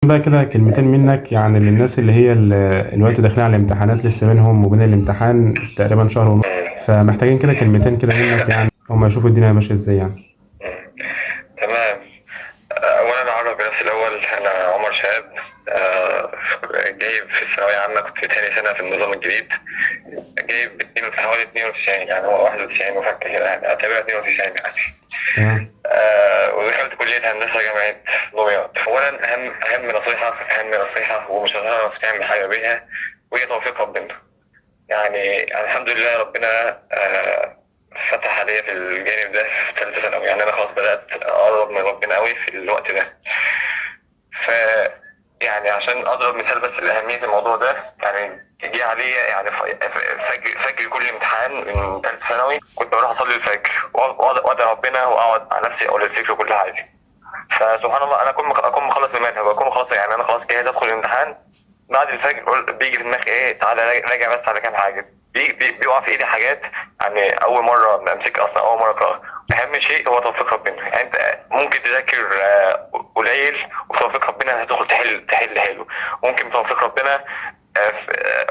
بقى كده كلمتين منك يعني للناس اللي هي الوقت داخلين على الامتحانات، لسه بينهم وبين الامتحان تقريبا شهر ونص، فمحتاجين كده كلمتين كده منك يعني هما يشوفوا الدنيا ماشية ازاي يعني. تمام. اولا اعرف بنفسي الاول، انا عمر شهاب، جايب في الثانوية عامه، كنت في تاني سنة في النظام الجديد، جايب حوالي 92، يعني هو 91 وفك كده يعني، اعتبرها 92 يعني. تمام. ودخلت كلية هندسة جامعة دمياط. أولا أهم نصيحة ومش هتعرف تعمل حاجة بيها، وهي توفيق ربنا. يعني الحمد لله ربنا فتح عليا في الجانب ده في ثالثة ثانوي، يعني أنا خلاص بدأت أقرب من ربنا قوي في الوقت ده. ف يعني عشان أضرب مثال بس لأهمية الموضوع ده، يعني جه عليا يعني فجر كل امتحان من ثالثة ثانوي كنت بروح أصلي الفجر وأدعي ربنا وأقعد على نفسي أقول الذكر وكل حاجة. فسبحان الله أنا أكون مخلص المنهج وأكون خلاص، يعني أنا خلاص جاهز أدخل الامتحان. بعد الفجر بيجي في دماغي إيه، تعالى راجع بس على كام حاجة، بيقع في إيدي حاجات يعني أول مرة أمسكها أصلا، أول مرة أقرأها. أهم شيء هو توفيق ربنا، يعني أنت ممكن تذاكر قليل وتوفيق ربنا هتدخل تحل حلو، ممكن توفيق ربنا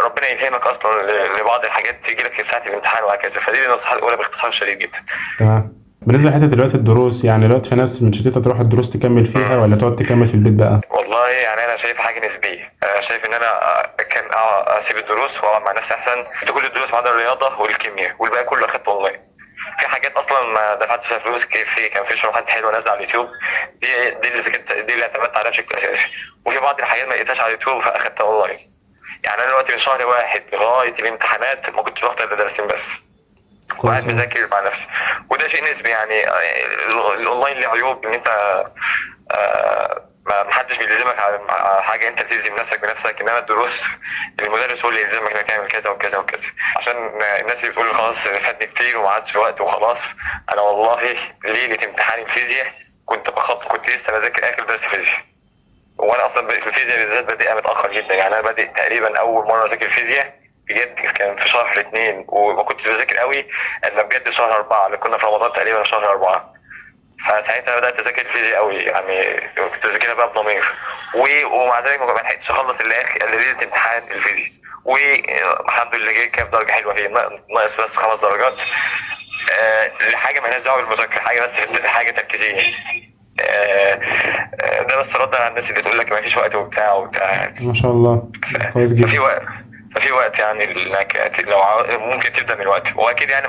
ربنا يلهمك أصلا لبعض الحاجات تيجي لك في ساعة الامتحان وهكذا. فدي النصيحة الأولى باختصار شديد جدا. تمام. بالنسبة لحتة دلوقتي الدروس، يعني دلوقتي في ناس متشتتة تروح الدروس تكمل فيها ولا تقعد تكمل في البيت بقى؟ والله يعني أنا شايف حاجة نسبية، أنا شايف إن أنا كان أسيب الدروس وأقعد مع نفسي أحسن. كل الدروس ما عدا الرياضة والكيمياء والباقي كله أخدته أونلاين. في حاجات أصلاً ما دفعتش فيها فلوس، كان في شروحات حلوة نازلة على اليوتيوب، دي اللي اعتمدت عليها بشكل أساسي. وفي بعض الحاجات ما لقيتهاش على اليوتيوب فأخدتها أونلاين. يعني أنا دلوقتي من شهر واحد لغاية الامتحانات ما كنتش باخد إلا درسين بس. كويس. وقاعد بذاكر مع نفسي، وده شيء نسبي. الاونلاين له عيوب ان انت ما حدش بيلزمك على حاجة، انت بتلزم نفسك بنفسك. انما الدروس المدرس هو اللي يلزمك انك تعمل كذا وكذا وكذا. عشان الناس اللي بتقول خلاص فاتني كتير وما عادش وقت وخلاص، انا والله ليلة امتحان الفيزياء كنت لسه بذاكر اخر درس فيزياء، وانا اصلا في الفيزياء بالذات بادئها متاخر جدا. يعني انا بادئ تقريبا اول مرة اذاكر فيزياء بجد كان في شهر 2، وما كنتش بذاكر قوي الا بجد شهر 4، اللي كنا في رمضان تقريبا شهر 4. فساعتها بدات اذاكر الفيزياء قوي، يعني كنت بذاكرها بقى بضمير، ومع ذلك ما لحقتش اخلص اللي ليلة امتحان الفيزياء، والحمد لله جاي كام درجه حلوة فيه، ناقص بس 5 درجات. لحاجة مالهاش دعوه بالمذاكره، حاجة بس حاجة تركيزيه. ده بس ردا على الناس اللي تقول لك ما فيش وقت وبتاع وبتاع. ما شاء الله، كويس جدا. ففي وقت يعني انك لو ممكن تبدا من الوقت، واكيد يعني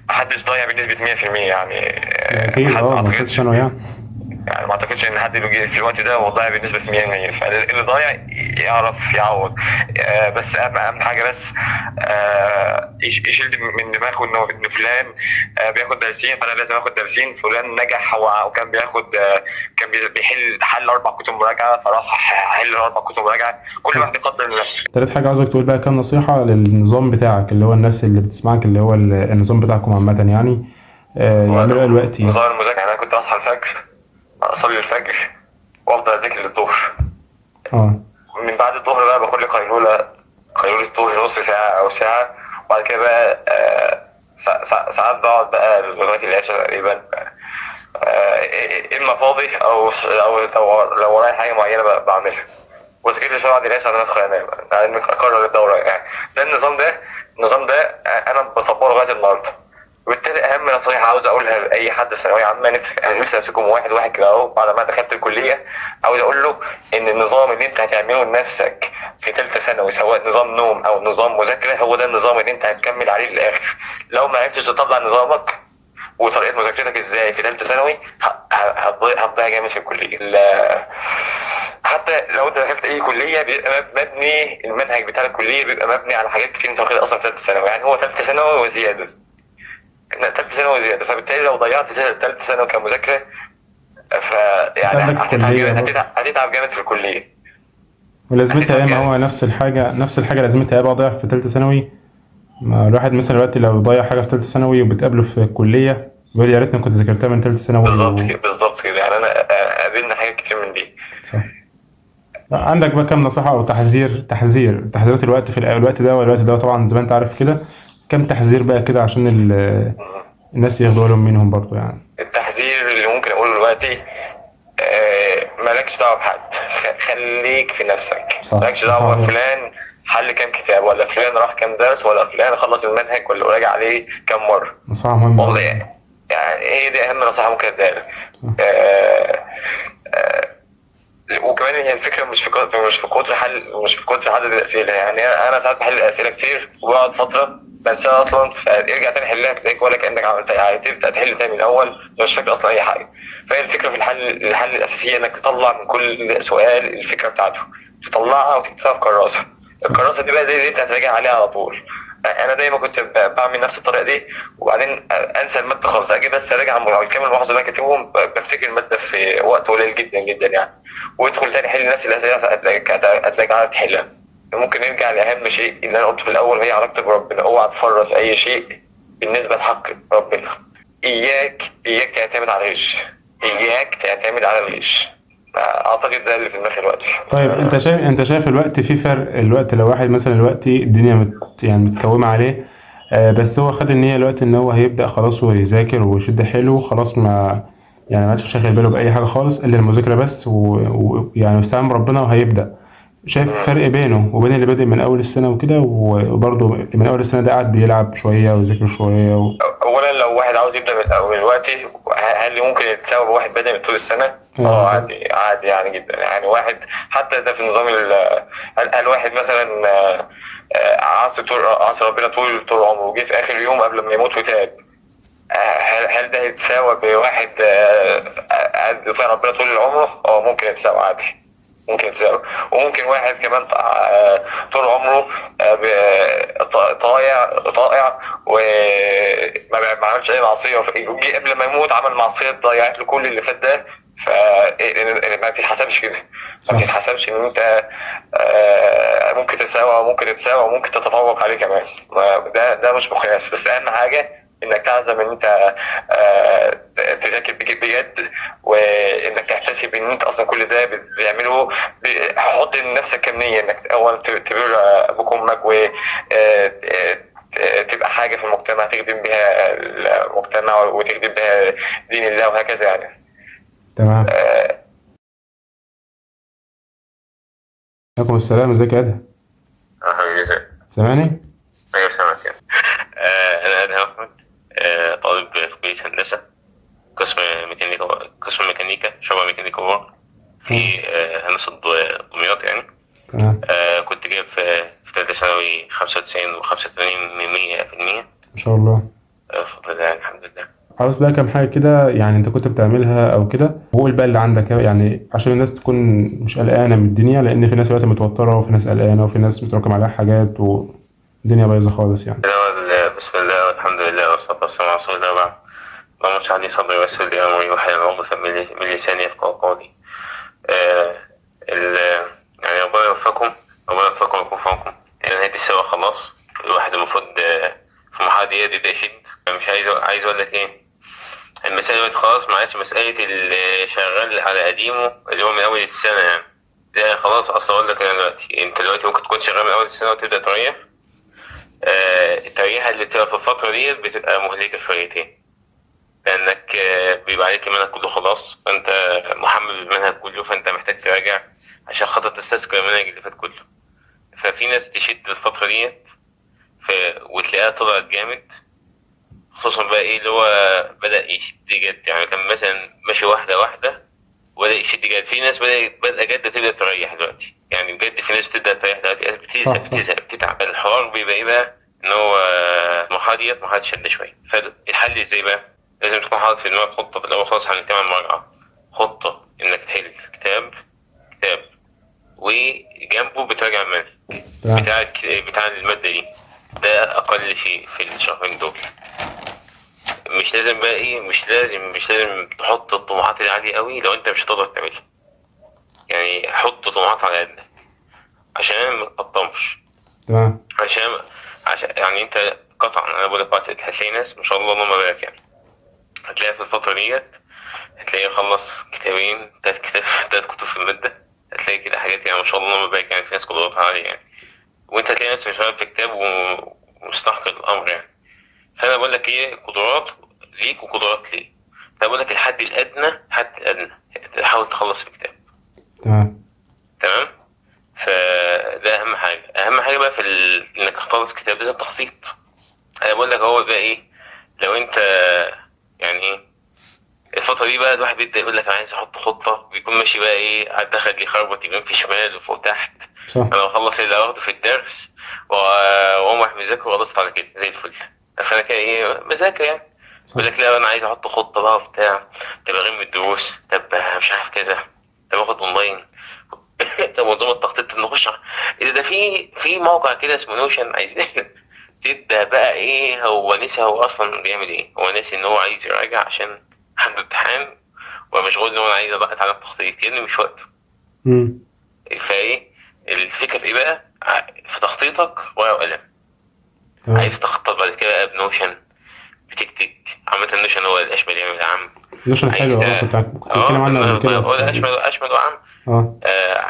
محدش ضايع بنسبة مية في المية يعني. اكيد، ما وصلتش انا وياه. يعني ما اعتقدش ان حد بيجي في الوقت ده وضايع بنسبة مية في المية، فاللي ضايع يعرف يعوض. بس اهم حاجة بس، يشيل من دماغه انه فلان، بياخد درسين فانا لازم اخد درسين، فلان نجح وكان بياخد، كان بيحل حل 4 كتب مراجعه فراح حل 4 كتب مراجعه. كل واحد يقدر لنفسه. تالت حاجة عاوزك تقول بقى كام نصيحة للنظام بتاعك، اللي هو الناس اللي بتسمعك، اللي هو النظام بتاعكم عامة يعني، يعملوا ايه دلوقتي؟ نظام المذاكرة، يعني انا كنت اصحى الفجر، اصلي الفجر وافضل اذاكر للظهر. من بعد الظهر بقى باخد لي قيلولة الظهر نص ساعة أو ساعة، وبعد كده بقى، ساعات بقعد بقى لغاية العشاء تقريباً. إما فاضي أو لو ورايا حاجة معينة بعملها. وذاكرت شوية بعد العشاء عشان أدخل أنام، يعني أكرر الدورة يعني. ده النظام ده أنا بطبقه لغاية النهاردة. وبالتالي أهم نصيحة عاوز أقولها لأي حد في ثانوية عامة، نفسي أمسكهم واحد واحد كده أهو بعد ما دخلت الكلية، عاوز أقول له إن النظام اللي أنت هتعمله لنفسك في ثالثة ثانوي، سواء نظام نوم أو نظام مذاكرة، هو ده النظام اللي أنت هتكمل عليه للآخر. لو ما عرفتش تطلع نظامك وطريقة مذاكرتك إزاي في ثالثة ثانوي، هتضيع جامد في الكلية. حتى لو أنت دخلت أي كلية بيبقى مبني المنهج بتاع الكلية بيبقى مبني على حاجات كتير أنت واخدها أصلا في ثالثة ثانوي، يعني هو ثالثة ثانوي وزيادة. لا، ثالثة ثانوي وزيادة. فبالتالي لو ضيعت ثالثة ثانوي كمذاكرة، فيعني عندك كلية برضه. هتتعب جامد في الكلية. ولازمتها هتتعب إيه؟ ما هو جامد. نفس الحاجة لازمتها إيه بقى ضيع في ثالثة ثانوي؟ ما الواحد مثلا دلوقتي لو ضيع حاجة في ثالثة ثانوي وبتقابله في الكلية بيقول يا ريتني كنت ذاكرتها من ثالثة ثانوي. بالظبط كده. يعني أنا قابلنا حاجات كتير من دي. صح. عندك بقى كام نصيحة أو تحذيرات الوقت في الوقت ده والوقت ده، طبعا زي ما أنت عارف كده، كام تحذير بقى كده عشان الناس ياخدوا بالهم منهم برضو يعني. التحذير اللي ممكن أقوله دلوقتي، مالكش دعوة بحد، خليك في نفسك. صح. مالكش دعوه صح. فلان حل كام كتاب، ولا فلان راح كام درس، ولا فلان خلص المنهج، ولا راجع عليه كام مرة. نصيحة مهمة. والله يعني ايه دي اهم نصيحة ممكن اديها لك. وكمان هي الفكرة مش في مش في كتر حل، مش في كتر عدد الاسئله. يعني انا ساعات بحل الاسئلة كتير وبقعد فترة بنساها اصلا، فارجع تاني حلها تلاقيك ولا كانك عملت اي حاجه، تبدا تحل تاني من الاول مش فاكر اصلا اي حاجة. فهي الفكرة في الحل الاساسية انك تطلع من كل سؤال الفكرة بتاعته، تطلعها وتكتبها في كراسة. الكراسة دي بقى زي دي انت هتراجع عليها على طول. انا دايما كنت بعمل نفس الطريقة دي، وبعدين انسى المادة خالص، اجي بس اراجع على الكام الملاحظة اللي انا كاتبهم، بفتكر المادة في وقت قليل جدا جدا يعني. وادخل تاني حل نفس الاسئلة، هتلاقيك عارف تحلها. ممكن نرجع لاهم شيء اللي انا قلته في الاول، وهي علاقتك بربنا. اوعى تفرط اي شيء بالنسبة لحق ربنا. اياك تعتمد على الغش، اياك تعتمد على الغش. اعتقد ده اللي في دماغي دلوقتي. طيب انت شايف الوقت في فرق؟ الوقت لو واحد مثلا الوقت الدنيا يعني متكومه عليه، بس هو خد النية الوقت ان هو هيبدأ خلاص ويذاكر ويشد حيله خلاص، ما يعني ما عادش شاغل باله بأي حاجة خالص الا المذاكرة بس، ويعني واستعان بربنا وهيبدأ. شايف فرق بينه وبين اللي بادئ من أول السنة وكده، وبرضه من أول السنة ده قاعد بيلعب شوية ويذاكر شوية اولا لو واحد عاوز يبدا من الاول دلوقتي، هل ممكن يتساوي بواحد بادئ من طول السنة؟ عادي، عادي يعني جدا. يعني واحد حتى ده في نظام هل واحد مثلا عصى ربنا طول عمره، وجه في اخر يوم قبل ما يموت وتاب، هل ده يتساوى بواحد قاعد يطيع ربنا طول عمره؟ ممكن يتساوى عادي، ممكن يتساوى. وممكن واحد كمان طول عمره طائع وما عملش اي معصية، وجي قبل ما يموت عمل معصية ضيعت له كل اللي فات ده. فما بتتحسبش كده، ما بتتحسبش ان انت ممكن تتساوى، وممكن تتساوى، وممكن تتفوق عليه كمان. ده مش مقياس. بس اهم حاجة انك تعزم ان انت تذاكر بجد، وانك تحتسب ان انت اصلا كل ده بتعمله. حط لنفسك كام نيه، انك اولا تبر ابوك وامك، و تبقى حاجة في المجتمع تخدم بها المجتمع وتخدم بها دين الله وهكذا يعني. تمام. عليكم السلام. ازيك يا ادهم؟ حبيبي سامعني؟ ايوه سامعك. انا ادهم احمد، طالب في كلية هندسة، قسم ميكانيكا، شعبة ميكانيكا power في هندسة دمياط يعني. تمام. كنت جايب في ثالثة ثانوي 95.85 من 100%. ما شاء الله. بفضل الله الحمد لله. عاوز بقى كام حاجة كده يعني انت كنت بتعملها او كده، وقول بقى اللي عندك يعني عشان الناس تكون مش قلقانة من الدنيا، لأن في ناس دلوقتي متوترة، وفي ناس قلقانة، وفي ناس متراكم عليها حاجات، والدنيا بايظة خالص يعني. بسم الله والحمد لله والصلاة والسلام على رسول الله وبعد. اللهم اشرح لي صدري ويسر لي أمري واحلل عقدة من لساني يفقهوا قولي. يعني ربنا يوفقكم، ربنا يوفقكم ويكون في عونكم. يعني نهاية السنة خلاص، الواحد المفروض في المرحلة دي يبدأ يشد. مش عايز أقول لك إيه، المسألة دلوقتي خلاص ما عادش مسألة اللي شغال على قديمة اللي هو من أول السنة يعني. ده خلاص. أصل أقول لك أنا دلوقتي، أنت دلوقتي ممكن تكون شغال من أول السنة وتبدأ تريح. التريحة اللي بتبقى في الفترة دي بتبقى مهلكة شويتين، لأنك بيبقى عليك المنهج كله خلاص، فأنت محمل بالمنهج كله، فأنت محتاج تراجع عشان خاطر تستذكر المنهج اللي فات كله. ففي ناس تشد الفترة دي وتلاقيها طلعت جامد، خصوصا بقى ايه اللي هو بدأ يشد جد يعني. كان مثلا ماشي واحدة واحدة وبدأ يشد جد. في ناس بدأ جد تبدأ تريح دلوقتي يعني، بجد في ناس تبدأ تريح دلوقتي، بتزهق بتتعب. الحوار بيبقى ايه بقى، ان هو المرحلة ديت مرحلة شد شوية. فالحل ازاي بقى؟ لازم تكون حاطط في دماغك خطة في الأول خالص. هنتكلم عن المراجعة، خطة إنك تحل كتاب وجنبه بتراجع المنهج بتاع المادة دي. ده أقل شيء في الشهرين دول. مش لازم بقى ايه، مش لازم تحط الطموحات العالية قوي لو انت مش هتقدر تعملها يعني. حط طموحات على قدك عشان ما تقطمش. تمام. عشان يعني انت قطعا انا بقول لك هتلاقي ناس ما شاء الله اللهم بارك يعني، هتلاقي في الفترة ديت هتلاقيه خلص كتابين، تلات كتب في المادة، هتلاقي كده حاجات يعني ما شاء الله اللهم بارك يعني. في ناس قدراتها عالية يعني، وانت هتلاقي ناس شغال في كتاب ومستحقر الامر يعني. فانا بقول لك ايه، قدرات ليك وقدرات ليك. فانا بقول لك الحد الادنى، حد الادنى حاول تخلص الكتاب. تمام. بقول لك هو بقى ايه، لو انت يعني ايه الفترة دي بقى الواحد بيبدأ يقول لك انا عايز احط خطة، بيكون ماشي بقى ايه على الدخل، يخربط يمين في شمال وفوق تحت. صح. انا بخلص اللي هاخده في الدرس واقوم رايح مذاكر وخلصت على كده زي الفل. فانا كده ايه بذاكر يعني. صح. يقول لك لا انا عايز احط خطة بقى وبتاع، طب اغم الدروس، طب مش عارف كذا، طب اخد اونلاين، طب منظومة التخطيط، طب نخش ايه ده في موقع كده اسمه Notion عايزين تبدأ بقى ايه. هو نسي هو اصلا بيعمل ايه، هو ناسي ان هو عايز يراجع عشان عنده امتحان، ومشغول ان هو عايز بقى اتعلم تخطيط يعني مش وقته. امم. فايه الفكرة في ايه بقى؟ في تخطيطك ورقة وقلم. تمام. عايز تخطط بعد كده بقى ب Notion، بتكتك عامة Notion هو الاشمل يعني العام. Notion عايز حلو، اه كنت بتكلم عنه قبل كده هو في. الاشمل، اشمل وعام. اه.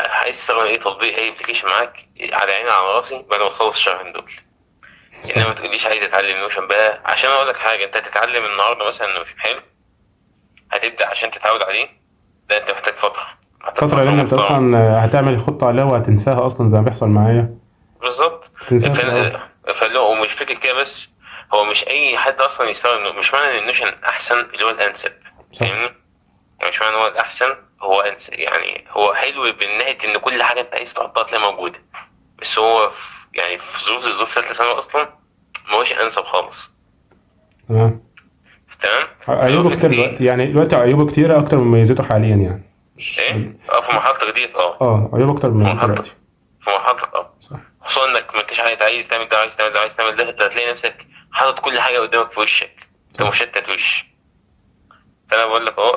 عايز تستخدم اي تطبيق، اي application معاك على عيني على راسي بعد ما تخلص الشهرين دول. صح. انما ما تقوليش عايز اتعلم Notion بقى، عشان اقول لك حاجة، انت هتتعلم النهارده مثلا Notion حلو، هتبدا عشان تتعود عليه، ده انت محتاج فترة، محتاج فترة لان انت محترمة. اصلا هتعمل خطه عليها وهتنساها اصلا زي ما بيحصل معايا. بالظبط. تنساها في الاول. فلا هو مش فكرة كده بس، هو مش اي حد اصلا يستخدم، مش معنى ان ال Notion احسن اللي هو الانسب. صح. فاهمني؟ يعني مش معنى ان هو الاحسن هو انسب، يعني هو حلو من ناحية ان كل حاجة انت عايز تحطها تلاقيها موجودة، بس هو في يعني في ظروف ثالثة ثانوي اصلا ما هوش انسب خالص. تمام. تمام؟ عيوبه كتير دلوقتي، يعني دلوقتي عيوبه كتيرة اكتر من مميزاته حاليا يعني. مش ايه؟ في مرحلتك ديت. عيوبه اكتر من مميزاته دلوقتي. في مرحلتك. صح. خصوصا انك ما انتش عايز تعمل ده، عايز تعمل ده، عايز تعمل ده، انت هتلاقي نفسك حاطط كل حاجة قدامك في وشك، انت مشتت وش. فانا بقول لك اهو،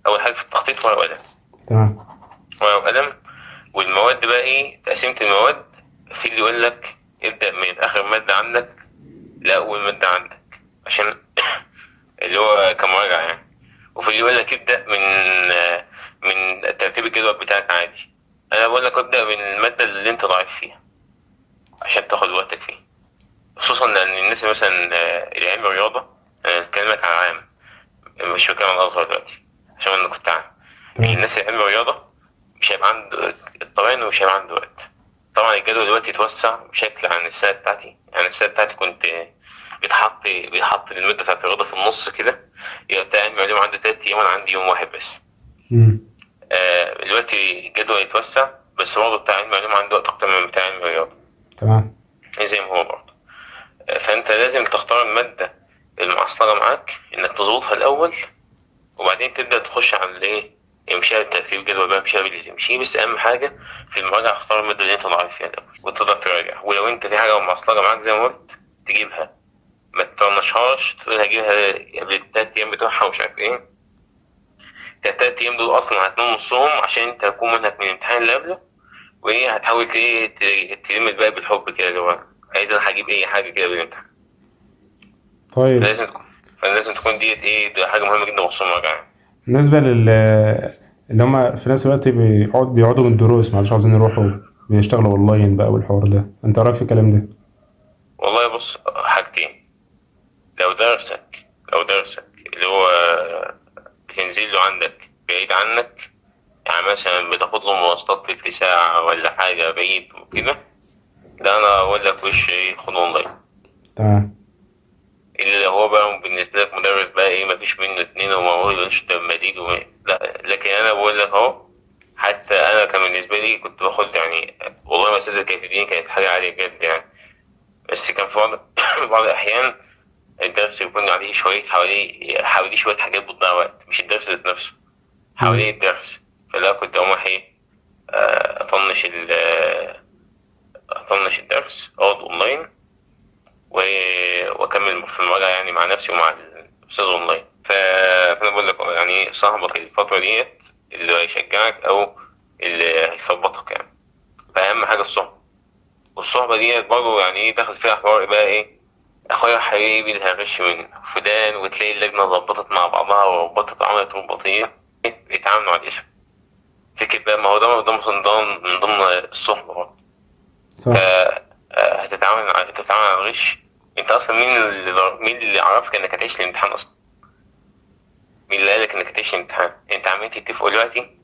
اول حاجة في التخطيط ورقة وقلم. تمام. ورقة وقلم. والمواد بقى ايه؟ تقسيمه المواد، في اللي يقول لك ابدا من اخر مادة عندك لاول مادة عندك عشان اللي هو كمراجعه يعني، وفي اللي يقول لك ابدا من ترتيب الجدول بتاعك عادي. انا بقول لك ابدا من المادة اللي انت ضعيف فيها عشان تاخد وقتك فيه، خصوصا لان الناس مثلا العلم الرياضة، انا بكلمك على عام مش بتكلم عن الازهر دلوقتي عشان انا كنت عام. تمام. الناس اللي علم الرياضة مش هيبقى عنده الطبيعي انه مش هيبقى عنده وقت. طبعا الجدول دلوقتي اتوسع بشكل عن السنة بتاعتي، يعني السنة بتاعتي كنت بيتحط المادة بتاعت الرياضة في النص كده، يبقى بتاع علم العلوم عنده 3 ايام وانا عندي يوم واحد بس. دلوقتي الجدول اتوسع، بس برضه بتاع علم العلوم عنده وقت اكتر من بتاع علم الرياضة. تمام. زي ما هو برضه. فانت لازم تختار المادة المعصلة معاك انك تظبطها الاول، وبعدين تبدا تخش على الايه، امشيها بالترتيب جدول بقى، امشيها باللي تمشيه، بس اهم حاجة في المراجعة اختار المادة اللي انت ضعيف فيها الاول وتقدر تراجع. ولو انت في حاجة معصلجه معاك زي ما قلت تجيبها، ما تطنشهاش تقول هجيبها قبل التلات ايام بتوعها ومش عارف ايه. التلات ايام دول اصلا هتنام نصهم عشان انت هتكون منهك من الامتحان اللي قبله، وايه هتحاول ايه تلم الباقي بالحب كده، اللي هو عايز انا هجيب اي حاجة كده بالامتحان. طيب. فلازم تكون ديت ايه، دي حاجة مهمة جدا بخصوص المراجعة. بالنسبة لل اللي هم في نفس الوقت بيقعدوا من الدروس، معلش عاوزين يروحوا بيشتغلوا اونلاين بقى والحوار ده، انت رايك في الكلام ده؟ والله بص، حاجتين. لو درسك اللي هو بتنزل له عندك بعيد عنك، يعني مثلا بتاخد له مواصلات تلت ساعة ولا حاجة بعيد وكده، لا أنا أقول لك وش إيه، خد أونلاين. تمام. اللي هو بقى بالنسبة لك مدرس بقى إيه، مفيش منه اتنين وما هو طب ما تيجي لا، لكن أنا بقول لك أهو، حتى أنا كان بالنسبة لي كنت باخد يعني والله ما أستاذ كانت بتديني كانت حاجة عالية بجد يعني، بس كان في بعض الأحيان الدرس يكون عليه شوية حواليه شوية حاجات بتضيع وقت، مش الدرس ذات نفسه، حواليه الدرس. فلا كنت أقوم إيه، أطنش الدرس، أقعد أونلاين وأكمل في المراجعة يعني مع نفسي ومع الأستاذ أونلاين. فأنا بقول لك يعني صاحبك الفترة ديت اللي هيشجعك أو اللي هيثبطك يعني. فأهم حاجة الصحبة، والصحبة ديت برضه يعني إيه داخل فيها حوار بقى إيه، أخويا حبيبي اللي هغش من فلان، وتلاقي اللجنة ظبطت مع بعضها وربطت وعملت رباطية بيتعاملوا على الاسم. فكرة بقى، ما هو ده من ضمن الصحبة برضه. صح. هتتعامل على الغش. أنت أصلا مين اللي عرفك إنك هتعيش الامتحان أصلا؟ مين اللي قالك إنك هتعيش الامتحان؟ أنت عمال تتفقوا دلوقتي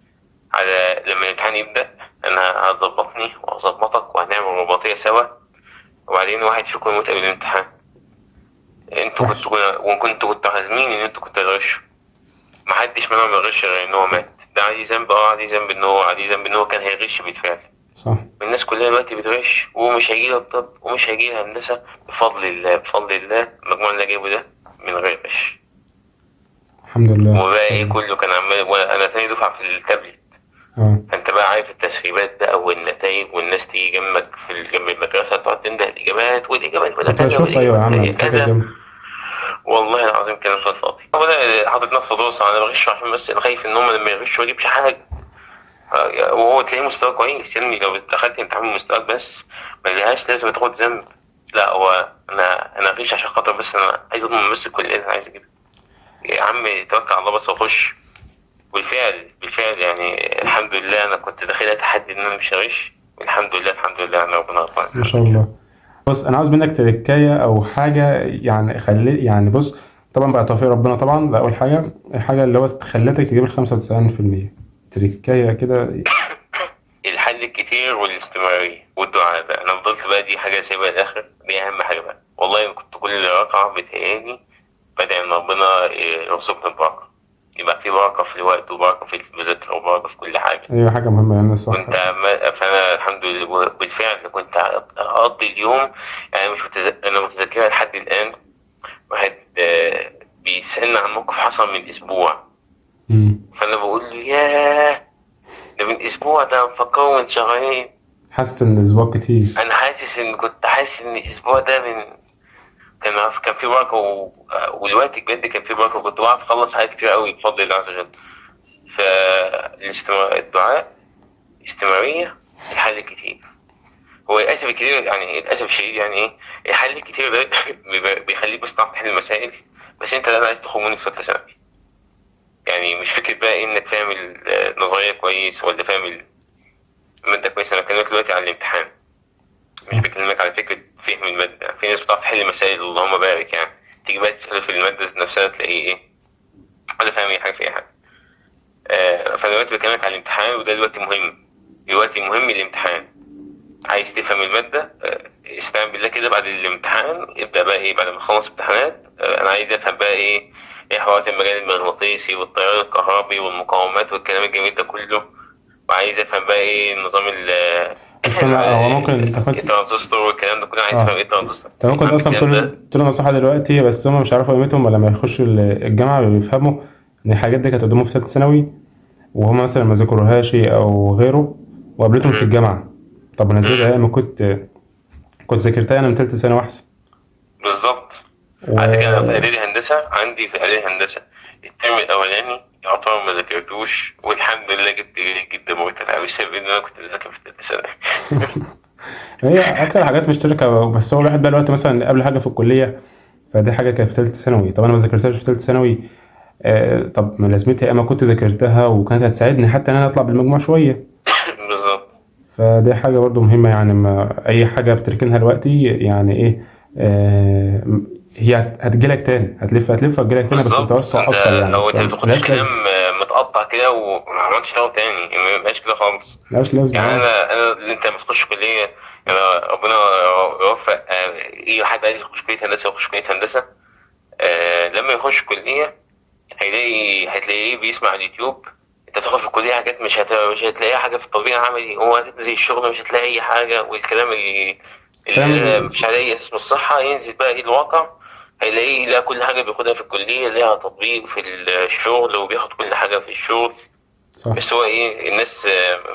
على لما الامتحان يبدأ أنا هتظبطني وهظبطك وهنعمل رباطية سوا، وبعدين واحد فيكم يموت قبل الامتحان. انتوا وحش. كنتوا وكنتوا كنتوا عازمين ان انتوا كنتوا هتغشوا. محدش منهم يغش غير ان هو مات. ده عليه ذنب، عليه ذنب ان هو عليه ذنب ان هو كان هيغش بالفعل. صح. الناس كلها دلوقتي بتغش ومش هيجي لها طب ومش هيجي لها هندسة. بفضل الله، بفضل الله المجموع اللي جايبه ده من غير غش. الحمد لله. وبقى ايه كله كان عمال، وانا تاني دفعه في التابلت. فانت بقى عارف التسريبات بقى والنتائج، والناس تيجي جنبك في جنب المدرسة تقعد تنده الاجابات والاجابات ولا كنت كذا بشوف، ايوه يا عم، والاجابات حاجة كذا. جنب. والله العظيم كان صوت فاضي. هو ده حاطط نفسه دوس، انا بغش عشان بس انا خايف ان هم لما يغشوا ما يجيبش حاجة. وهو تلاقيه مستواه كويس يعني، لو دخلت امتحان مستواك بس ما لهاش لازم تاخد ذنب. لا هو انا غش عشان خاطر بس انا عايز اضمن بس الكلية اللي انا عايز اجيبها. يا عم توكل على الله بس واخش. بالفعل يعني الحمد لله انا كنت داخلها تحدي ان انا مش هغش، والحمد لله، الحمد لله انا ربنا غفرني. ما شاء الله. بص انا عاوز منك تركايه او حاجة، يعني خلي يعني بص، طبعا بقى توفيق ربنا طبعا، ده اول حاجة. الحاجة اللي هو خلتك تجيب ال 95%، تركايه كده. الحل الكتير والاستمرارية والدعاء بقى. انا فضلت بقى دي حاجة سايبها الاخر، دي اهم حاجة بقى. والله كنت كل ركعة بتهيألي بدعي ان ربنا يرزقني البركة، يبقى في بركة في الوقت وبركة في المذاكرة وبركة في كل حاجة. ايوه حاجة مهمة يعني، صح. فانا الحمد لله بالفعل كنت اقضي اليوم يعني مش انا متذكرها لحد الان. واحد بيسالني عن موقف حصل من اسبوع، فانا بقول له ياه ده من اسبوع، ده مفكرة من شهرين. حاسس ان اسبوع كتير. انا حاسس ان كنت حاسس ان الاسبوع ده من كان في بركة والوقت بجد كان في بركة، وكنت بعرف اخلص حاجات كتير قوي بفضل الله عز وجل. فالدعاء، استمرارية، الحل الكتير. هو للاسف الكتير يعني، للاسف الشديد يعني ايه الحل الكتير ده بيخليك بس تعرف تحل المسائل، بس انت لا عايز تخرج منه في ثالثة ثانوي. يعني مش فكرة بقى انك فاهم النظرية كويس ولا فاهم المادة كويس. انا بكلمك دلوقتي على الامتحان، مش بكلمك على فكرة فهم المادة. في ناس بتعرف تحل مسائل اللهم بارك يعني، تيجي بقى تسأله في المادة نفسها تلاقيه ايه ولا فاهم اي حاجة في اي حاجة. فانا دلوقتي بكلمك على الامتحان، وده دلوقتي مهم. دلوقتي مهم الامتحان. عايز تفهم المادة، استعن بالله كده بعد الامتحان. ابدأ بقى ايه بعد ما تخلص امتحانات، انا عايز افهم بقى ايه حوارات المجال المغناطيسي والتيار الكهربي والمقاومات والكلام الجميل ده كله، وعايز افهم بقى ايه النظام بس انا هو ممكن تاخد الترانزستور والكلام ده كله. عايز افهم ايه الترانزستور. انت ممكن اصلا تقول نصيحة دلوقتي، بس هم مش عارفوا قيمتهم، ولا لما يخشوا الجامعة بيفهموا ان الحاجات دي كانت قدامهم في ثالثة ثانوي، وهم مثلا ما ذاكروهاش او غيره، وقابلتهم في الجامعة. طب انا ازاي ما كنت ذاكرتها انا من ثالثة ثانوي احسن. بالظبط. على فكرة انا في اعدادي هندسة، عندي في اعدادي هندسة الترم الاولاني يعتبر ما ذاكرتوش، والحمد لله جبت جيد جدا مرتفع بسبب ان انا كنت بذاكر في ثالثة ثانوي. هي اكتر حاجات مشتركة، بس هو الواحد بقى الوقت مثلا قبل حاجة في الكلية، فدي حاجة كانت في ثالثة ثانوي، طب انا ما ذاكرتهاش في ثالثة ثانوي. طب ما لازمتها، اما كنت ذاكرتها وكانت هتساعدني حتى ان انا اطلع بالمجموع شوية. بالظبط. فدي حاجة برضو مهمة يعني، ما اي حاجة بتركنها دلوقتي يعني ايه، هي هتجيلك تاني، هتلف هتجيلك تاني، بس بتوسع اكتر يعني. لو انت بتاخدش كلام متقطع كده وما عملتش شغل تاني، ما يبقاش كده خالص، ملهاش لازمه يعني. انا انت ما تخش كليه، يعني ربنا يوفق اي حد عايز يخش كليه هندسة يخش كليه هندسة. لما يخش كليه هتلاقيه بيسمع على اليوتيوب. انت تاخد في الكلية حاجات مش هتلاقيها حاجة في الطبيعة العملي، هو هتنزل الشغل مش هتلاقي اي حاجة، والكلام اللي مش عليه اسم الصحة. ينزل بقى ايه الواقع، هيلاقيه لا كل حاجة بياخدها في الكلية ليها تطبيق في الشغل، وبياخد كل حاجة في الشغل. صح. بس هو ايه الناس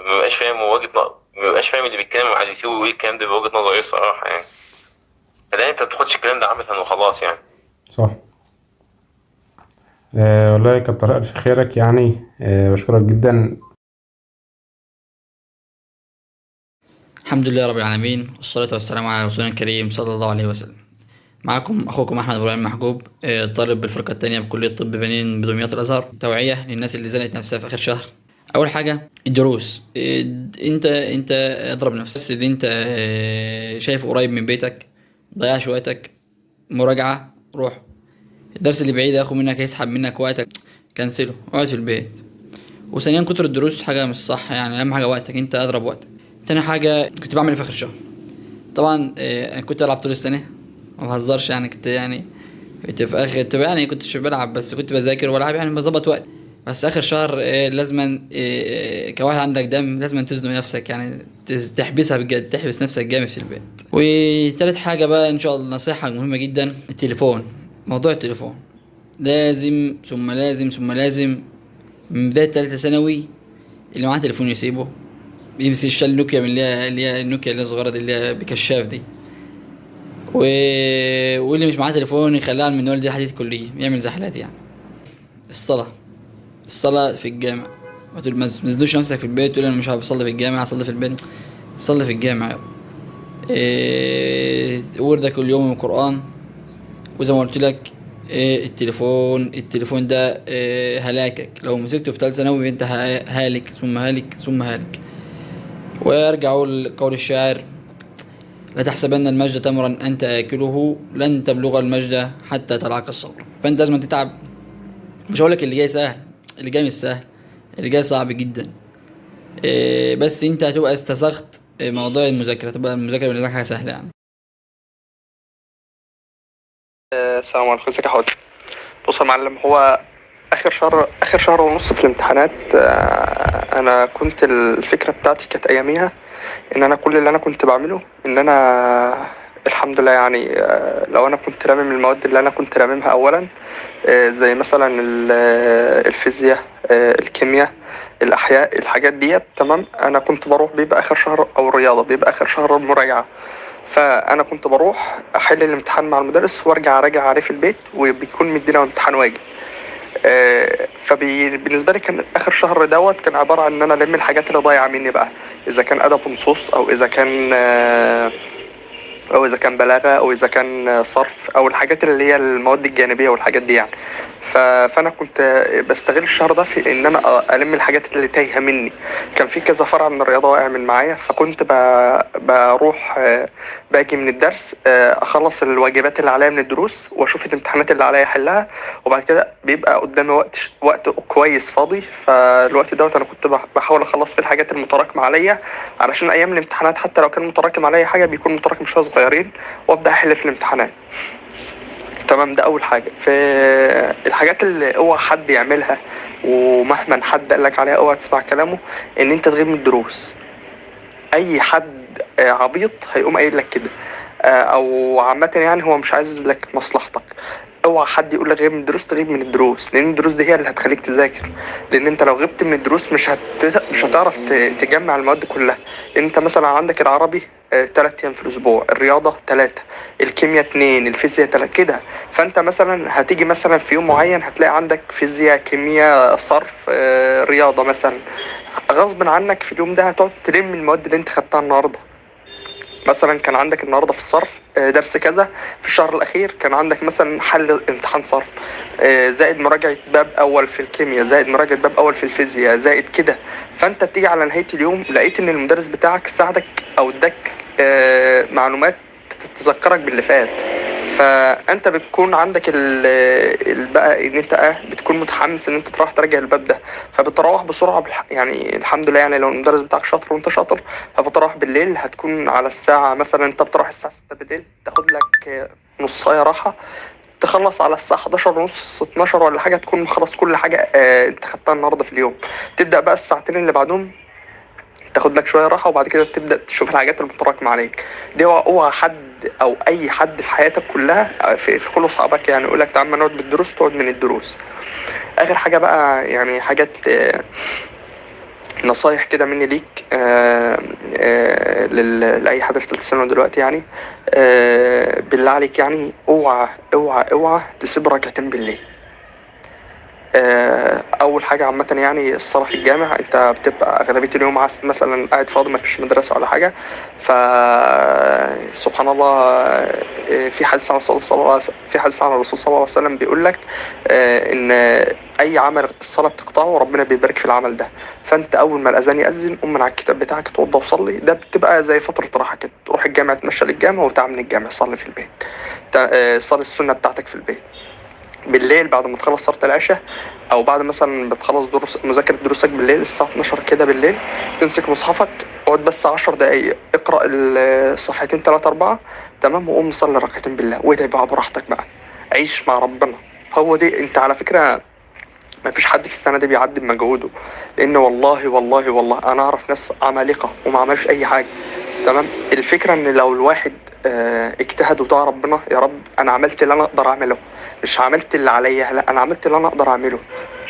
ما بقاش فاهم وجهه، ما بقاش فاهم اللي بيتكلم على اليوتيوب وايه الكلام ده بوجهه نظري الصراحة يعني. فده انت ما بتاخدش الكلام ده عبثا وخلاص يعني. صح. والله كتر ألف خيرك يعني، بشكرك جدا. الحمد لله رب العالمين، والصلاة والسلام على رسولنا الكريم صلى الله عليه وسلم. معكم أخوكم أحمد إبراهيم محجوب، طالب بالفرقة الثانية بكلية طب بنين بدمياط الأزهر. توعية للناس اللي زنقت نفسها في آخر شهر. أول حاجة الدروس، أنت اضرب نفسك اللي أنت شايفه قريب من بيتك، ضيعش وقتك، مراجعة روح. الدرس اللي بعيد ياخد منك، هيسحب منك وقتك، كنسله، اقعد في البيت. وثانيا كتر الدروس حاجة مش صح يعني، أهم حاجة وقتك، أنت اضرب وقتك. تاني حاجة كنت بعمل في آخر الشهر، طبعا أنا كنت ألعب طول السنة، ما بهزرش يعني، كنت يعني كنت في اخر كنت يعني كنتش بلعب، بس كنت بذاكر والعب يعني، بظبط وقت. بس اخر شهر لازما كواحد عندك دم لازما تزنق نفسك يعني، تحبسها بجد، تحبس نفسك جامد في البيت. وتالت حاجة بقى ان شاء الله نصيحة مهمة جدا، التليفون. موضوع التليفون لازم ثم لازم ثم لازم من بداية تالتة ثانوي اللي معاه تليفون يسيبه، يمسك شال نوكيا من اللي هي النوكيا اللي هي الصغيرة دي اللي هي بكشاف دي، واللي مش معاه تليفون يخليها على المنوال دي لحد الكلية، يعمل زحلات يعني. الصلاة في الجامع، ما تنزلوش نفسك في البيت تقول انا مش هصلي في الجامع، هصلي في البيت. صلي في الجامع يابا. وردك كل يوم من القرآن. وزي ما قلت لك، التليفون ده، هلاكك لو مسكته في ثالثة ثانوي انت هالك ثم هالك ثم هالك. وارجع اقول قول الشاعر: لا تحسبن المجد تمرا انت اكله، لن تبلغ المجد حتى تلعق الصبر. فانت لازم تتعب. مش هقول لك اللي جاي سهل، اللي جاي مش سهل، اللي جاي صعب جدا. بس انت هتبقى استسخت موضوع المذاكرة، تبقى المذاكرة بالنسبة لك حاجة سهلة يعني. السلام عليكم، ازيك يا حوت؟ بص يا معلم، هو اخر شهر ونص في الامتحانات، انا كنت الفكرة بتاعتي كانت اياميها ان انا كل اللي انا كنت بعمله ان انا الحمد لله يعني، لو انا كنت رامم المواد اللي انا كنت راممها اولا، زي مثلا الفيزياء، الكيمياء، الاحياء، الحاجات ديت تمام. انا كنت بروح بيبقى اخر شهر، او الرياضة بيبقى اخر شهر مراجعه، فانا كنت بروح احل الامتحان مع المدرس وارجع اراجع عليه في البيت، وبيكون مدينا امتحان واجب. فبالنسبه لي كان اخر شهر دوت كان عبارة عن ان انا الم الحاجات اللي ضايعة مني بقى، اذا كان ادب ونصوص، او اذا كان او اذا كان بلاغه، او اذا كان صرف، او الحاجات اللي هي المواد الجانبية والحاجات دي يعني. فانا كنت بستغل الشهر ده في ان انا الم الحاجات اللي تايهه مني. كان في كذا فرع من الرياضة واقع من معايا، فكنت بروح، باجي من الدرس، اخلص الواجبات اللي عليا من الدروس، واشوف الامتحانات اللي عليا احلها، وبعد كده بيبقى قدامي وقت كويس فاضي. فالوقت دوت انا كنت بحاول اخلص فيه الحاجات المتراكمة عليا، علشان ايام الامتحانات حتى لو كان متراكم عليا حاجة بيكون متراكم شوية صغيرين، وابدا احل في الامتحانات. تمام، ده اول حاجة. في الحاجات اللي اوعى حد يعملها، ومهما حد قال لك عليها اوعى تسمع كلامه، ان انت تغيب من الدروس. اي حد عبيط هيقوم قايل لك كده، او عامة يعني هو مش عايز لك مصلحتك. اوعى حد يقول لك غيب من الدروس، تغيب من الدروس، لان الدروس دي هي اللي هتخليك تذاكر. لان انت لو غبت من الدروس مش هتعرف تجمع المواد كلها. لان انت مثلا عندك العربي 3 ايام في الاسبوع، الرياضة 3، الكيمياء 2، الفيزياء 3 كده. فانت مثلا هتيجي مثلا في يوم معين هتلاقي عندك فيزياء، كيمياء، صرف، رياضة مثلا. غصب عنك في اليوم ده هتقعد تلم المواد اللي انت خدتها النهارده. مثلا كان عندك النهارده في الصرف، درس كذا، في الشهر الاخير كان عندك مثلا حل امتحان صرف، زائد مراجعه باب اول في الكيمياء، زائد مراجعه باب اول في الفيزياء، زائد كده. فانت بتيجي على نهاية اليوم لقيت ان المدرس بتاعك ساعدك او اداك معلومات تذكرك باللي فات. فانت بتكون عندك بقى ان انت بتكون متحمس ان انت تروح تراجع الباب ده، فبتروح بسرعة يعني الحمد لله يعني لو المدرس بتاعك شاطر وانت شاطر، فبتروح بالليل، هتكون على الساعة مثلا انت بتروح الساعة 6 بالليل، تاخد لك نص ساعة راحة، تخلص على الساعة 11 ونص، 12 ولا حاجة، تكون مخلص كل حاجة انت خدتها النهارده في اليوم. تبدا بقى الساعتين اللي بعدهم تاخد لك شوية راحة، وبعد كده تبدا تشوف الحاجات المتراكمة عليك دي. اوعى حد او اي حد في حياتك كلها، في كل اصحابك يعني، يقول لك تعال ما نقعد بالدروس، تقعد من الدروس. اخر حاجة بقى يعني حاجات، نصايح كده مني ليك، لاي حد في ثالثة ثانوي دلوقتي يعني، بالله عليك يعني اوعى اوعى اوعى تسيب ركعتين بالليل. اول حاجة عامة يعني الصلاة في الجامع، انت بتبقى اغلبية اليوم مثلا قاعد فاضي، ما فيش مدرسه ولا حاجة، ف سبحان الله، في حديث عن الرسول صلى الله عليه وسلم، في حديث عن الرسول صلى الله عليه وسلم بيقول لك، ان اي عمل الصلاة بتقطعه ربنا بيبارك في العمل ده. فانت اول ما الاذان ياذن قوم من على الكتاب بتاعك، اتوضى وصلي. ده بتبقى زي فترة راحة كده، تروح الجامع، تمشى للجامع، وتعمل من الجامع صلي في البيت، صلي السنة بتاعتك في البيت. بالليل بعد ما تخلص صلاة العشاء، او بعد مثلا بتخلص دروس مذاكرة دروسك بالليل الساعة 12 كده بالليل، تمسك مصحفك، اقعد بس 10 دقايق اقرأ الصفحتين 3 4، تمام، وقوم صلي ركعتين بالله وادعي بقى براحتك بقى. عيش مع ربنا. هو دي انت على فكرة ما فيش حد في السنة دي بيعدي بمجهوده، لان والله والله والله انا اعرف ناس عمالقة وما عملش اي حاجة. تمام. الفكرة ان لو الواحد اجتهد ودعا ربنا، يا رب انا عملت اللي انا اقدر اعمله، مش عملت اللي عليا، لا انا عملت اللي انا اقدر اعمله.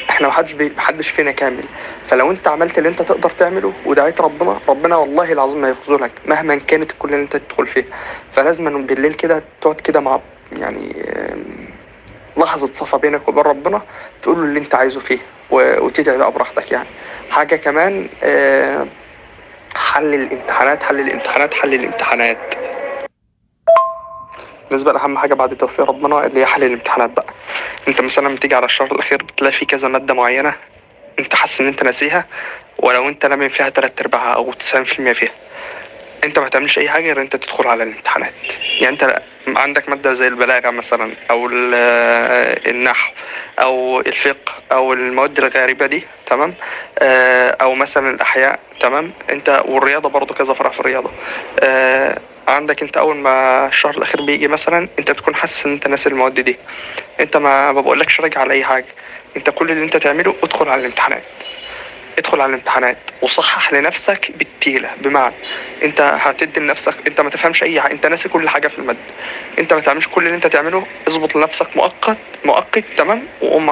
احنا محدش فينا كامل، فلو انت عملت اللي انت تقدر تعمله ودعيت ربنا، ربنا والله العظيم ما يخذلك مهما كانت الكلية اللي انت تدخل فيها. فلازم بالليل كده تقعد كده مع يعني لحظة صفا بينك وبين ربنا، تقول له اللي انت عايزه فيه وتدعي بقى براحتك يعني. حاجة كمان، حل الامتحانات، حل الامتحانات، حل الامتحانات. بالنسبة لأهم حاجة بعد توفيق ربنا اللي هي حل الامتحانات بقى. انت مثلا لما تيجي على الشهر الأخير بتلاقي في كذا مادة معينة انت حاسس ان انت ناسيها، ولو انت لامم فيها 3/4 او 90% فيها، انت ما تعملش اي حاجة غير انت تدخل على الامتحانات. يعني انت عندك مادة زي البلاغة مثلا، او النحو، او الفقه، او المواد الغريبة دي، تمام، او مثلا الاحياء، تمام، انت والرياضة برضو كذا فرع في الرياضة. عندك انت اول ما الشهر الاخير بيجي مثلا انت بتكون حاسس ان انت ناسي المواد دي، انت ما بقولكش راجع على اي حاجة، انت كل اللي انت تعمله ادخل على الامتحانات، ادخل على الامتحانات وصحح لنفسك بالتيلة. بمعنى انت هتدي لنفسك، انت ما تفهمش اي حاجة، انت ناسي كل حاجة في المادة، انت ما تعملش كل اللي انت تعمله، اظبط لنفسك مؤقت، تمام، وقوم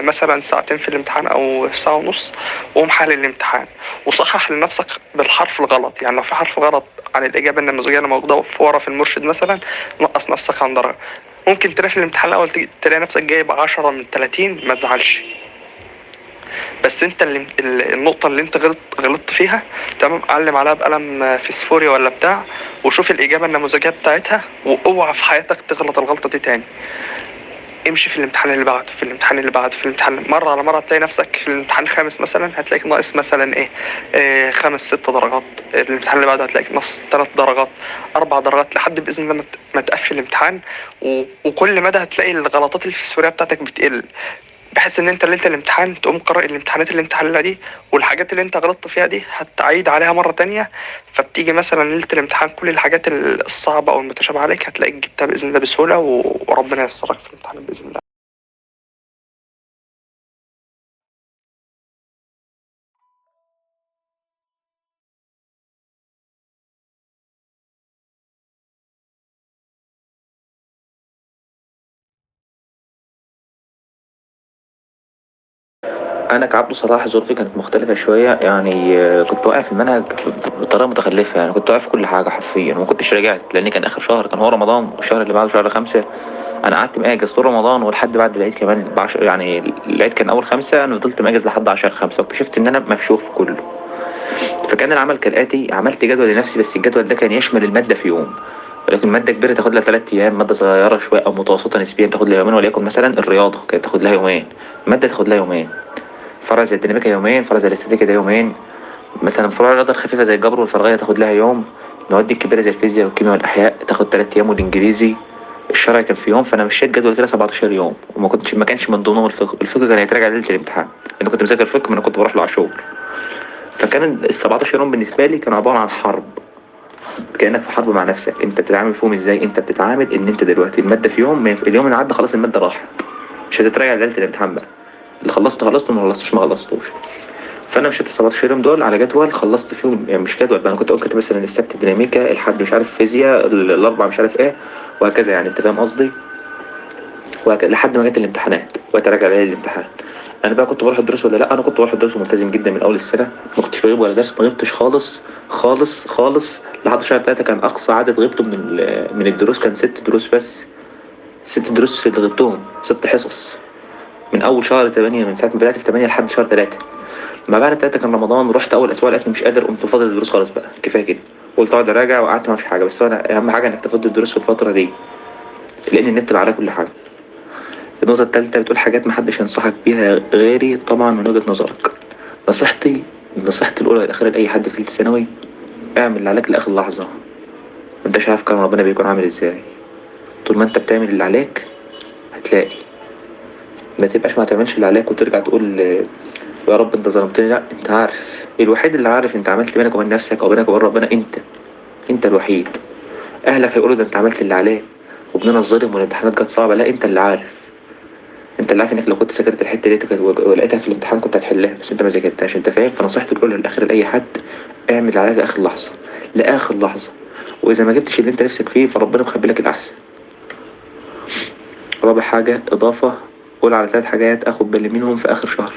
مثلا ساعتين في الامتحان او ساعة ونص، وقوم حل الامتحان وصحح لنفسك بالحرف الغلط. يعني لو في حرف غلط عن الاجابة النموذجية اللي موجودة في ورا في المرشد مثلا، نقص نفسك عن درجة. ممكن تلاقي في الامتحان الاول تلاقي نفسك جايب 10 من 30، ما تزعلش، بس انت اللي النقطة اللي انت غلطت فيها، تمام، علم عليها بقلم فسفوري ولا بتاع، وشوف الإجابة النموذجية بتاعتها، واوعى في حياتك تغلط الغلطة دي تاني. امشي في الامتحان اللي بعده، في الامتحان اللي بعده، في الامتحان، مرة على مرة هتلاقي نفسك في الامتحان الخامس مثلا هتلاقيك ناقص مثلا ايه 5 6 درجات، الامتحان اللي بعده هتلاقيك ناقص 3 درجات، 4 درجات، لحد بإذن الله ما تقفل الامتحان. وكل مدى هتلاقي الغلطات الفسفورية بتاعتك بتقل، بحيث ان انت ليلة الامتحان تقوم قارئ الامتحانات اللي انت حللها دي، والحاجات اللي انت غلطت فيها دي هتعيد عليها مرة تانية. فبتيجي مثلا ليلة الامتحان كل الحاجات الصعبة او المتشابهة عليك هتلاقيك جبتها باذن الله بسهولة، وربنا ييسرك في الامتحان باذن الله. انا كعبد صلاح ظروفي كانت مختلفة شوية يعني، كنت واقع في المنهج بطريقة متخلفة يعني، كنت واقع في كل حاجة حرفيا وما كنتش رجعت، لان كان اخر شهر كان هو رمضان، والشهر اللي بعده شهر 5 انا قعدت مأجز طول رمضان ولحد بعد العيد كمان يعني العيد كان اول 5، انا فضلت مأجز لحد 10/5، واكتشفت ان انا مفشوخ في كله. فكان العمل كالاتي: عملت جدول لنفسي، بس الجدول ده كان يشمل المادة في يوم، ولكن مادة كبيرة تاخد لها 3 أيام، مادة صغيرة شوية أو متوسطة نسبيا تاخد لها يومين، وليكن مثلا الرياضة كانت تاخد لها يومين، مادة تاخد لها يومين، فرع زي الديناميكا يومين، فرع زي الاستاتيكا ده يومين، مثلا فروع الرياضة الخفيفة زي الجبر والفراغية تاخد لها يوم، المواد الكبيرة زي الفيزياء والكيمياء والأحياء تاخد 3 أيام، والإنجليزي الشرعي كان في يوم. فأنا مشيت جدول كده 17 يوم، وما كنتش ما كانش من ضمنهم الفقه. الفقه كان هيتراجع ليلة الامتحان، لأن كنت مذاكر فقه ما أنا كنت بروح لعاشور. فكان ال 17 يوم بالنسبة لي كانوا عبارة عن حرب، كأنك في حرب مع نفسك. انت بتتعامل فيهم ازاي؟ انت بتتعامل ان انت دلوقتي المادة في يوم، اليوم اللي عدى خلاص المادة راحت، مش هتتراجع ليلة الامتحان بقى، اللي خلصته خلصته، ما خلصتوش ما خلصتوش. فانا مشيت ال 17 يوم دول على جدول خلصت فيهم، يعني مش جدول بقى، انا كنت اقول كده مثلا السبت ديناميكا، الحد مش عارف فيزياء، الاربع مش عارف ايه، وهكذا يعني، انت فاهم قصدي، وهكذا لحد ما جت الامتحانات واتراجع عليا الامتحان. انا بقى كنت بروح الدروس ولا لا؟ انا كنت بروح الدروس وملتزم جدا من اول السنة، ما كنتش بغيب ولا درس، ما غبتش خالص خالص خالص لحد شهر 3. كان اقصى عدد غبته من الدروس كان 6 دروس بس، 6 دروس اللي غبتهم، 6 حصص من اول شهر 8، من ساعة ما بدات في 8 لحد شهر 3. ما بعد 3 كان رمضان، رحت اول اسبوع لقيتني مش قادر، قمت فاضل الدروس خالص بقى، كفاية كده، قلت اقعد اراجع وقعدت ما اعملش حاجة. بس انا اهم حاجة انك تفضي الدروس في الفترة دي، لان النت بقى على كل حاجة. النقطة التالتة بتقول حاجات محدش ينصحك بيها غيري، طبعا من وجهة نظرك. نصيحتي الأولى والأخيرة لأي حد في ثالثة ثانوي: اعمل اللي عليك لآخر لحظة، مانتش عارف كرم ربنا بيكون عامل ازاي. طول ما انت بتعمل اللي عليك هتلاقي، ما تبقاش ما تعملش اللي عليك وترجع تقول يا رب انت ظلمتني. لا، انت عارف، الوحيد اللي عارف انت عملت بينك وبين نفسك او بينك وبين ربنا، انت الوحيد. اهلك هيقولوا ده انت عملت اللي عليك، وابننا اتظلم والامتحانات جت صعبة. لا، انت اللي عارف، انت اللي عارف انك لو كنت ذاكرت الحتة دي ولقيتها في الامتحان كنت هتحلها، بس انت ما ذاكرتهاش، انت فاهم. فنصيحتي الاولى للاخر لاي حد، اعمل اللي عليك لاخر لحظة، لاخر لحظة، واذا ما جبتش اللي انت نفسك فيه فربنا مخبي لك الاحسن. رابع حاجة اضافه، قول على 3 حاجات اخد بالي منهم في اخر شهر.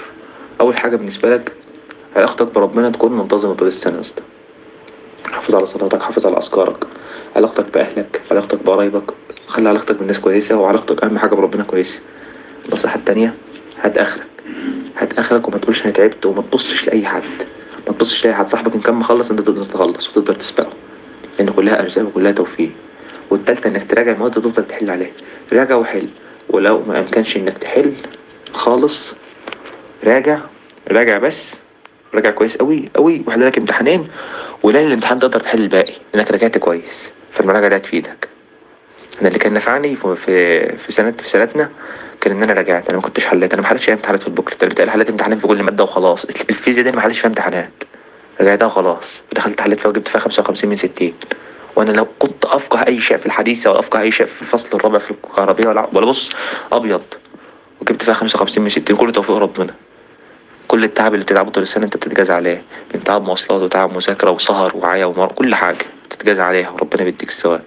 اول حاجة بالنسبة لك، علاقتك بربنا تكون منتظمة طول السنة يا اسطى. حافظ على صلاتك، حافظ على اذكارك، علاقتك باهلك، علاقتك بقرايبك، خلي علاقتك بالناس كويسة، وعلاقتك اهم حاجة بربنا كويسة. النصيحة التانية، هات اخرك، هات اخرك، وما تقولش انا تعبت، وما تبصش لاي حد، ما تبصش لاي حد. صاحبك ان كان مخلص انت تقدر تخلص وتقدر تسبقه، لان كلها ارزاق وكلها توفيق. والتالتة، انك تراجع المواد وتفضل تحل عليها، راجع وحل، ولو ما امكنش انك تحل خالص راجع، راجع بس، راجع كويس قوي قوي، وحل لك امتحانين، ولان الامتحان تقدر تحل الباقي لانك راجعت كويس، فالمراجعه دي هتفيدك. انا اللي كان نفعني في سنة في سنتنا كان ان انا راجعت، انا ما كنتش حليت، انا ما حلتش اي امتحانات في ال booklet، انا بتقال حليت امتحانين في كل مادة وخلاص. الفيزياء دي انا ما حلتش فيها امتحانات، راجعتها وخلاص، دخلت حليت فيها وجبت فيها 55 من 60. وانا لو كنت افقه اي شيء في الحديثة ولا افقه اي شيء في الفصل الرابع في الكهربيه ولا بص ابيض، وجبت فيها 55 من 60. كل توفيق ربنا، كل التعب اللي بتتعبه طول السنة انت بتتجازى عليه، من تعب مواصلات وتعب مذاكرة وسهر وعيا ومر، كل حاجة بتتجازى عليها، وربنا بيديك الثواب.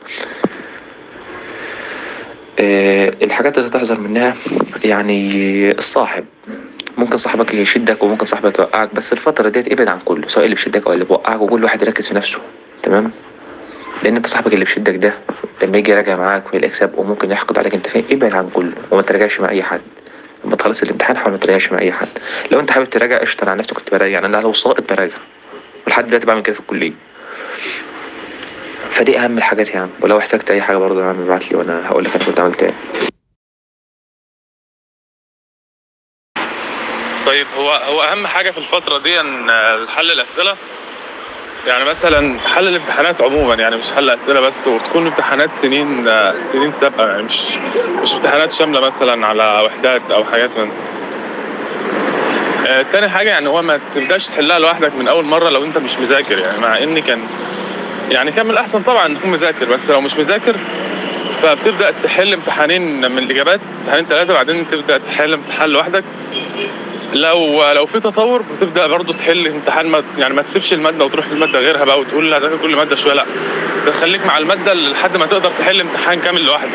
الحاجات اللي تحذر منها يعني الصاحب، ممكن صاحبك يشدك وممكن صاحبك يوقعك، بس الفترة ديت ابعد عن كله، سواء اللي بيشدك او اللي بيوقعك، وكل واحد يركز في نفسه، تمام؟ لان انت صاحبك اللي بيشدك ده لما يجي يراجع معاك ويلاقيك سابقه ممكن يحقد عليك، انت فاهم؟ ابعد عن كله وما تراجعش مع اي حد. لما تخلص الامتحان حاول ما تراجعش مع اي حد. لو انت حابب تراجع قشطه، انا عن نفسي كنت براجع، يعني انا لو ساقط براجع، ولحد دلوقتي بعمل كده في الكلية. فدي اهم الحاجات يا عم، ولو احتجت اي حاجة برضه يا عم ابعت لي وانا هقول لك انا كنت عملت ايه. طيب هو اهم حاجة في الفترة دي ان حل الاسئلة، يعني مثلا حل الامتحانات عموما، يعني مش حل اسئلة بس، وتكون امتحانات سنين سابقه، يعني مش امتحانات شاملة مثلا على وحدات او حاجات من دي. تاني حاجة يعني هو ما تبداش تحلها لوحدك من اول مرة لو انت مش مذاكر، يعني مع ان كان من الاحسن طبعا تكون مذاكر، بس لو مش مذاكر فبتبدا تحل امتحانين من الاجابات، امتحانين 3، بعدين تبدا تحل امتحان لوحدك. لو في تطور بتبدا برضو تحل امتحان، ما تسيبش المادة وتروح للمادة غيرها بقى وتقول لا هذاكر كل مادة شوية، لا تخليك مع المادة لحد ما تقدر تحل امتحان كامل لوحدك.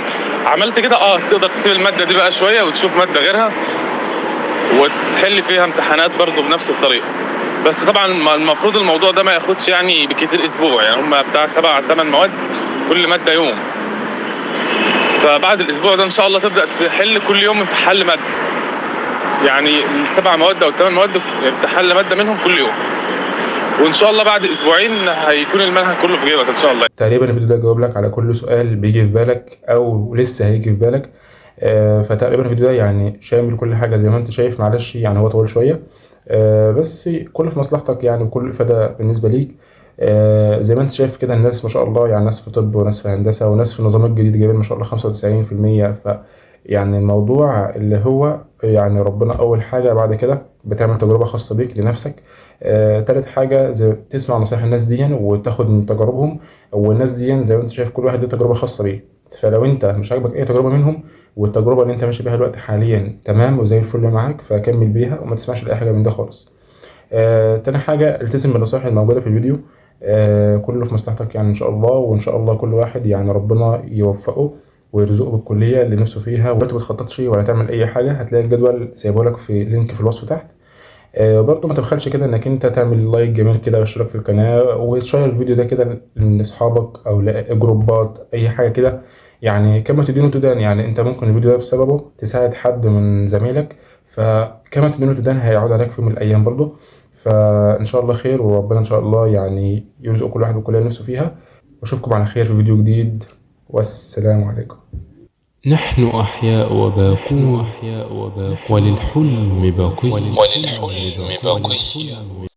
عملت كده تقدر تسيب المادة دي بقى شوية وتشوف مادة غيرها وتحل فيها امتحانات برضو بنفس الطريقة. بس طبعا المفروض الموضوع ده ما ياخدش يعني بكتير اسبوع، يعني هم بتاع 7 8 مواد كل مادة يوم، فبعد الاسبوع ده ان شاء الله تبدا تحل كل يوم امتحان مادة، يعني 7 مواد او 8 مواد امتحان مادة منهم كل يوم، وان شاء الله بعد اسبوعين هيكون المنهج كله في جيبك ان شاء الله. تقريبا الفيديو ده جاوب لك على كل سؤال بيجي في بالك او لسه هيجي في بالك، فتقريبا الفيديو ده يعني شامل كل حاجة زي ما انت شايف. معلش يعني هو طويل شوية، بس كله في مصلحتك يعني، وكل افاده بالنسبة ليك. زي ما انت شايف كده الناس ما شاء الله، يعني ناس في طب وناس في هندسة وناس في النظام الجديد جايبين ما شاء الله 95%. ف يعني الموضوع اللي هو يعني ربنا اول حاجة، بعد كده بتعمل تجربه خاصة بيك لنفسك. تالت حاجة زي تسمع نصايح الناس دي وتاخد من تجاربهم، والناس دي زي ما انت شايف كل واحد له تجربه خاصة بيه. فلو انت مش عاجبك اي تجربه منهم والتجربة اللي انت ماشي بيها دلوقتي حاليا تمام وزي الفل معاك، فكمل بيها وما تسمعش لاي حاجة من ده خالص. تاني حاجة التزم بالنصائح الموجودة في الفيديو، كله في مصلحتك يعني ان شاء الله. وان شاء الله كل واحد يعني ربنا يوفقه ويرزقه بالكلية اللي نفسه فيها. وما تخططش ولا تعمل اي حاجة، هتلاقي الجدول سايبه لك في link في الوصف تحت. برضو ما تبخلش كده انك انت تعمل like جميل كده واشتراك في القناة وتشير الفيديو ده كده لاصحابك او لجروبات اي حاجة كده، يعني كما تدين تدان. يعني انت ممكن الفيديو ده بسببه تساعد حد من زمايلك، فكما تدين تدان هيعود عليك في يوم من الايام برضو. فان شاء الله خير، وربنا ان شاء الله يعني يرزق كل واحد بالكلية اللي نفسه فيها. واشوفكم على خير في فيديو جديد، والسلام عليكم. نحن أحياء وباقون، وللحلم بقية.